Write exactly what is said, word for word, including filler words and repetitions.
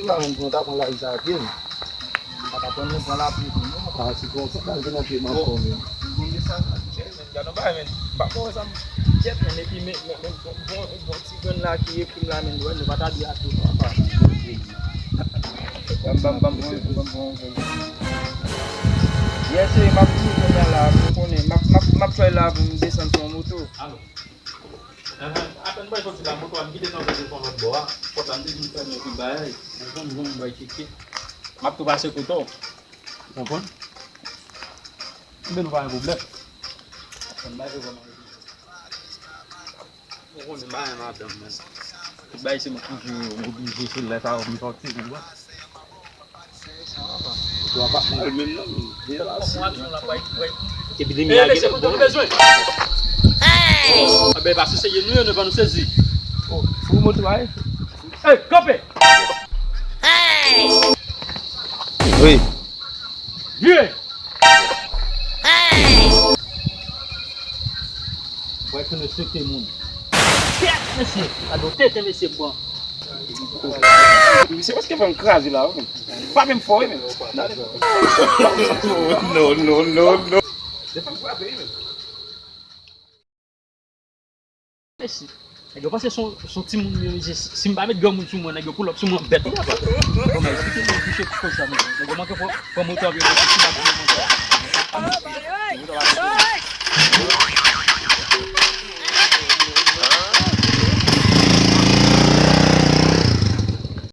Sa menm pou nou ta pran lari sa a pye nou. Pa ta pran nou pran lapli tou non. A, si konsa, pa gen nan pye m ankò menm. Bon, men sa, men gade yon bagay, men. M pa konn sa, m kyèt, men, epi, men, men, men, bon, bon, bon ti grenn la ki epi m la, men, nou pa ta dwe ap di non, apa. Ban m, ban m, ban m, ban m, ban m, ban m. Yes, sir, m ap vini kounye a la, m konnen, m ap, m ap, m ap try la pou m desann sou yon moto. Alo. Ahan, apèn mwen soti la, moto a m kite nan kote yon lòt bò a. Pòt la m te vin fèmen epi bagay. Mwen konn jan m bay tcheke. M ap tou pase kote w. Ou konprann? Men nou pa gen pwoblèm. Apèn bagay se kòman. Ou konnen m pa renmen madanm, men. Tout bagay se mwen toujou oblije, se lè sa yo m sòti, ou konprann? Ou pa mal menm non, men. Byen pase. Epi limyè a gentan bon. Anben, pa sou serye nou ye, nou pa nou sezi. Oh, fou moto a ye? Ey, kanpe! Wi. Vire! Wè ke nou sete moun. Kèt, mesye! Gade yon tete, mesye, pran. Misye prèske fè m kraze la, wi. Frape m fò, wi, men. Gade. No, no, no, no. Se fè m frape, wi, men. Mesye, nèg yo panse se yon, se yon timoun m ye, mesye. Si m pa met granmoun sou mwen, nèg yo pull up sou mwen bèt, wi, papa. Bon, men, esplike mwen, touche pou koz sa, mesye. Nèg yo manke pran, pran moto a, vin sou la, pran moto a.